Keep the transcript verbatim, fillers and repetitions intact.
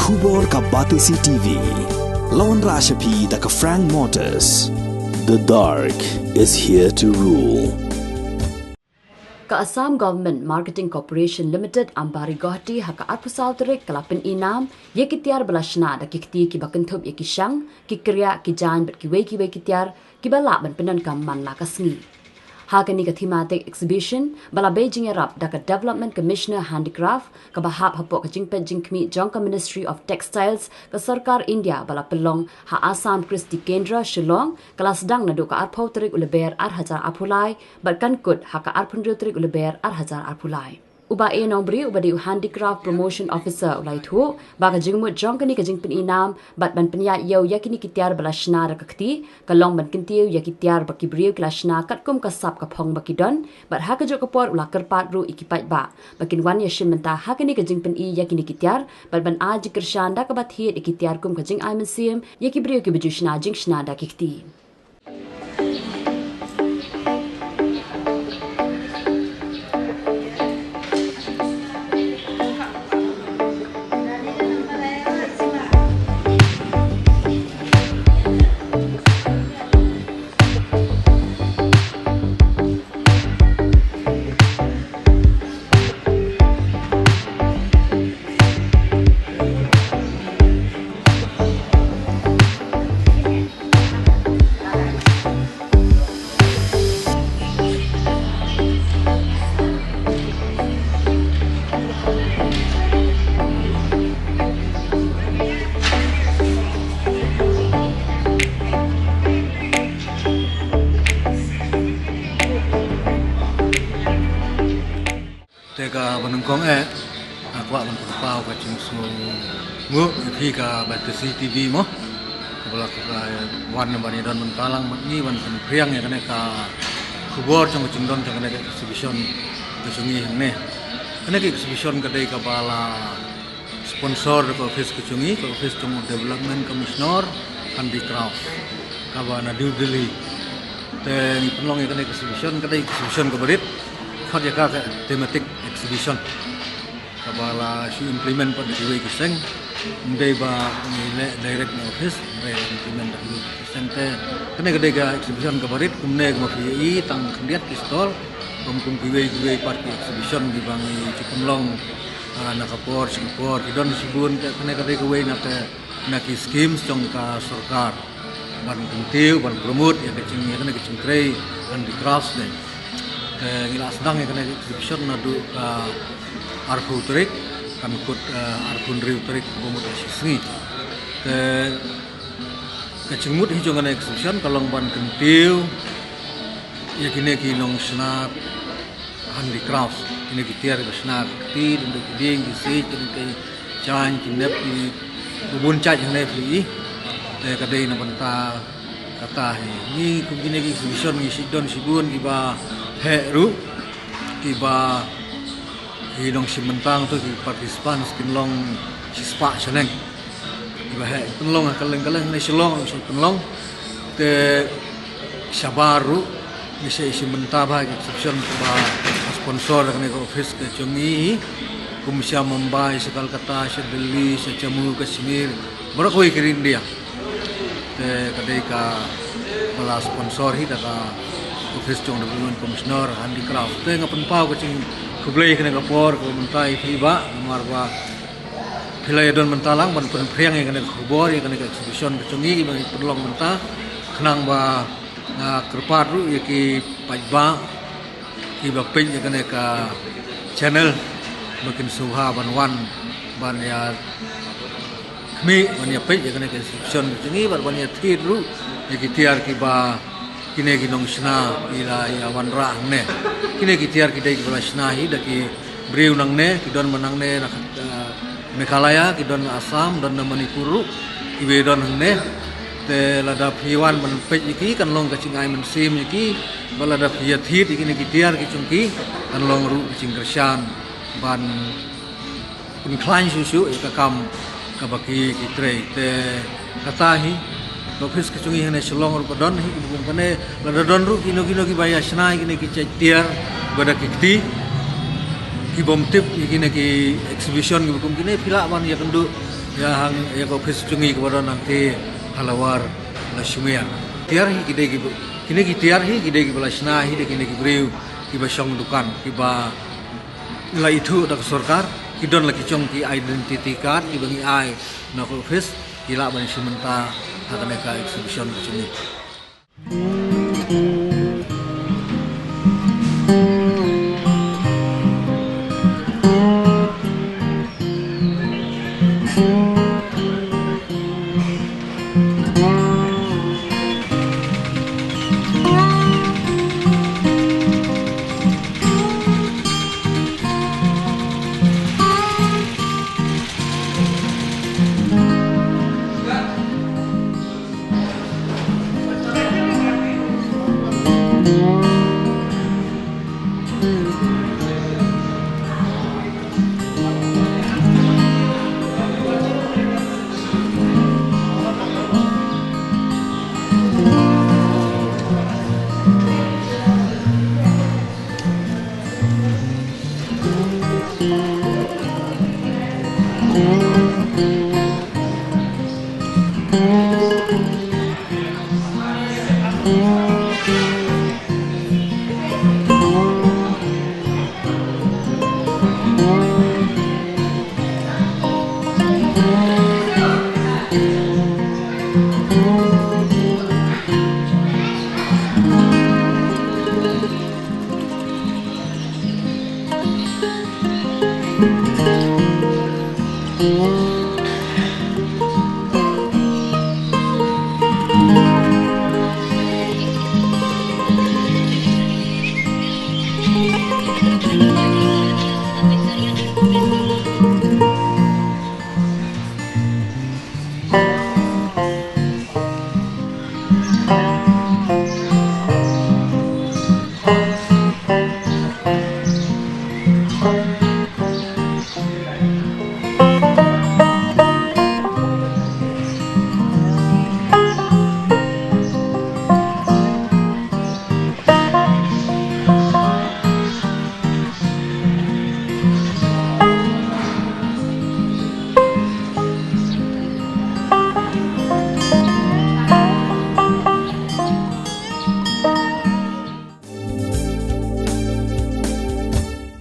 Khubor ka Batesi T V. Lawan Rashapi da ka Frank Motors. The dark is here to rule. Ka Assam Government Marketing Corporation Limited, Ambari Guwahati, ha ka arphew saw tarik ka la pyn-i nam ïa ki tiar ba la shna da ki kti kiba kynthup ïa ki shang, ki kriah, ki jaiñ bad kiwei kiwei ki tiar kiba lah ban pyndonkam man la ka sngi. Ha kane ka thematic exhibition ba la bei jingïarap da ka Development Commissioner Handicraft, kaba hap hapoh ka jingpeit jingkhmih jong ka Ministry of Textiles ka Sorkar India ba la pynlong ha Assam Kristi Kendra, Shillong, ka la sdang naduh ka arphew tarik u Lber ar hajar arphew lai bad kan kut ha ka arphew hynriew tarik u Lber ar hajar arphew lai. U Bah A Nongbriew uba dei u Handicraft Promotion Officer u la ïathuh ba ka jingmut jong kane ka jingpyn-i nam bad ban pynïaid ïew ïa kine ki tiar ba la shna da ka kti ka long ban kyntiew ïa ki tiar ba ki briew ki la shna katkum ka sap ka phong ba ki don, bad ha kajuh ka por u la kyrpad ruh ïa ki paidbah ba kin wan ïashim bynta ha kane ka jingpyn-i ïa kine ki tiar bad ban ai jingkyrshan da kaba thied ïa ki tiar kum ka jingai mynsiem ïa ki briew kiba ju shna jingshna da ki kti. Te kaba nyngkong eh, nga kwah ban pynpaw ka jingsngewnguh ïa phi ka Batesi T V mo. Kaba la ka wan ban ïadon bynta lang bad ngi ban pynphriang ïa kane ka khubor jong ka jingdon jong kane ka exhibition ka jong ngi hangne. Kane ka exhibition ka dei kaba la sponsor da ka office ka jong ngi, ka office jong u Development Commissioner Handicraft, kaba na New Delhi. Te ngi pynlong ïa kane ka exhibition, ka dei exhibition kaba rit, khot ïa ka ka thematic exhibition. Kaba la shu implement pat da kiwei ki seng, ym dei ba ngi leh direct na office, ym dei implement da kiwei ki seng te. Kane ka dei ka exhibition kaba rit, kumne kumba phi ïohi tang khyndiat ki stall, kum kum kiwei kiwei pat ki exhibition kiba ngi ju pynlong, ah, na ka por sha ka por, ki don shibun, te kane ka dei kawei na ka, na ki schemes jong ka sorkar ban kyntiew, ban promote ïa ka jing, ïa kane ka jingtrei handicrafts ne. Te ngi la sdang ïa kane ka exhibition naduh ka arphew tarik, kan kut, eh, arphew hynriew tarik kaba mut shi sngi. Te ka jingmut hi jong kane ka exhibition ka long ban kyntiew ïa kine ki nongshna handicrafts, kine ki tiar ba shna ka kti, dang ki dieng, ki siej, kine ki jaiñ, ki nep, ki bun jait hangne phi. Te ka dei na bynta kata hi. Ngi kum kine ki exhibition ngi shu don shibun kiba heh ruh, kiba ki nongshim bynta to ki participants kin long shispah shaneng. Kiba heh pynlong ha kylleng kylleng, ne Shillong ruh shu pynlong. Te shabar ruh ngi sa ïashim bynta bha ki exhibition kiba sponsor da kane ka office ka jong ngi, kum sha Mumbai, sha Kolkata, sha Delhi, sha Jammu Kashmir, baroh kawei ka ri India. Te ka dei kaba la sponsor hi da ka office jong u Development Commissioner Handicraft. Te nga pynpaw ka jingkhublei kane ka por kaba mynta ïa phi bah, namar ba phi la ïadon bynta lang ban pynphriang ïa kane ka khubor, ïa kane ka exhibition ka jong ngi ba ngi pynlong bynta, khnang ba nga kyrpad ruh ïa ki paidbah kiba peit ïa kane ka channel ba kin sngewbha ban wan ban ïa khmih, ban ïa peit ïa kane ka exhibition ka jong ngi bad ban ïa thied ruh ïa ki tiar kiba kine ki nongshna ki la ïa wanrah hangne. Kine ki tiar ki dei kiba la shna hi da ki briew nangne, ki don ba nangne na, eh, Meghalaya, ki don na Assam, don na Manipur ruh, kiwei don hangne. Te lada phi wan ban peit ïa ki kan long ka jingai mynsiem ïa ki, bad lada phi ïa thied ïa kine ki tiar ki jong ki kan long ruh ka jingkyrshan ban pynkhlaiñ shuh shuh ïa ka kam kaba ki, ki trei. Te kata hi ka office ka jong ngi hangne Shillong ruh ka don hi, kiba kum kane lada don ruh kino kino kiba ïa shna ïa kine ki jait tiar ba da ki kti, ki bym tip ïa kine ki exhibition kiba kum kine, phi lah ban ïa kynduh Ïa hang ïa ka office jong ngi kaba don hangtei ha Lower Lashimer. Tiar hi ki dei ki, kine ki tiar hi ki dei kiba la shna hi da kine ki briew kiba shong dukan, kiba la ithuh da ka sorkar, ki don la ki jong ki identity card kiba ngi ai na ka office, ki lah ban shim bynta ha kane ka exhibition ka jong ngi.